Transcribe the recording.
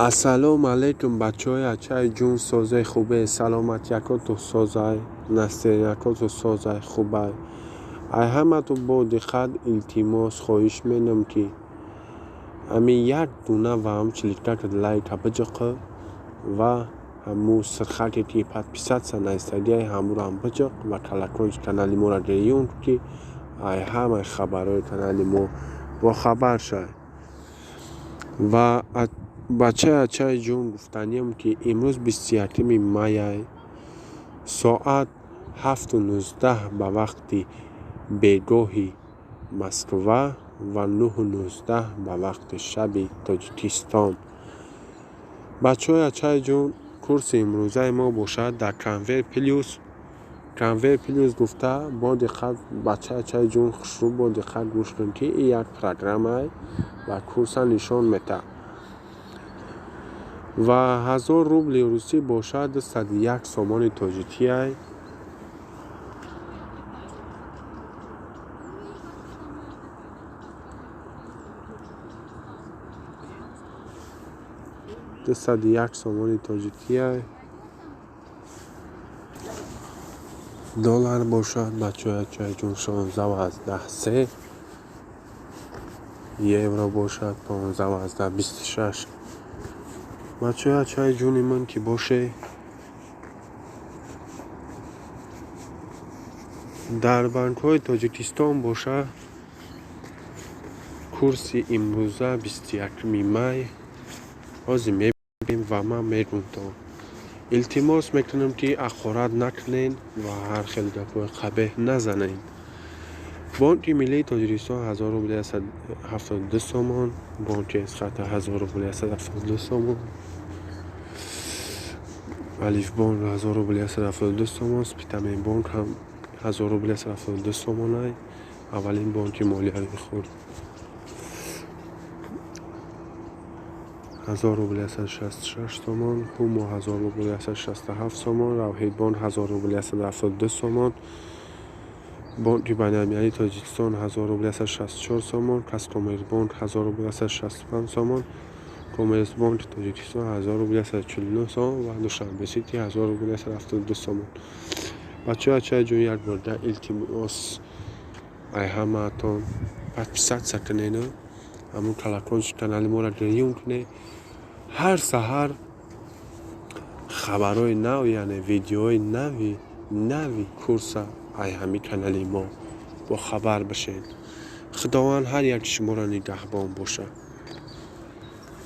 Ассалому алайкум, бачаҳои ачаи ҷун, созаи хубе, саломатиякоту созай, настроениякоту созай, хубай. Ай ҳамату бо диққат илтимос хоҳиш менам, ки ҳамин як дуна ва ҳам чиликака лайка биҷиқӣ ва ҳамун сирхаке ки подписаться наистагиай, ҳамурам биҷиқ ва колокольчик канали моро гирён, ки ай ҳамаи хабарҳои канали мо бохабар шавед. Ва бачаи ачаи ҷун, гуфтаниям, ки имрӯз 21-уми майай, соат 7:19 ба вақти бегоҳи Москва ва 9:19 ба вақти шаби Тоҷикистон. Бачаҳои ачаи ҷун, курси имрӯзаи мо бошад дар Конвер Плюс. Конвер Плюс гуфта, бо диққат, бачаи ачаи ҷун, хушрӯ бо диққат гӯш кун, ки ин як программае ва курса нишон медиҳад. Ва 1000 рубли русӣ бошад 201 сомони тоҷикиай. 201 сомони тоҷикиай. Доллар бошад, бачаҳои ачаи ҷун, 16,3. Евро бошад 15,26. Бачаҳои ачаи ҷуни ман ки боше, дар банкҳои Тоҷикистон бошад курси имрӯза, 21-уми май, ҳозир мебинем ва ман мегӯмтон. Илтимос мекунам, ки ҳақорат накунед ва ҳар хел гапҳои қабеҳ назанед. Бонки Миллии Тоҷикистон 1000 рубли 172 сомон, бонки Эсхата 1000 рубли 172 сомон, Алифбонк 1000 рубли 172 сомон, Спитаменбонк ҳам 1000 рубли 172 сомонай, аввалин бонки молиявии худ 1000 рубли 166 сомон, Ҳумо 1000 рубли 167 сомон, Равҳидбонк 1000 рубли 172 сомон, Бонки Байналмилалии Тоҷикистон 1000 рубли 164 сомон, Казкоммерцбонк 1000 рубли 165 сомон, Коммерцбонки Тоҷикистон 1000 рубли 149 сомон ва Душанбе Сити 1000 рубли 172 сомон. Бачаҳои ачаи ҷун, як борда илтимос ай ҳамаатон, подписаться кунеду ҳамун колокольчик канали моро гирён кунед. Ҳар саҳар хабарҳои нав, яъне видеоҳои нави курса ай ҳамин канали мо бохабар бишед. Худованд ҳар яки шуморо нигаҳбон бошад.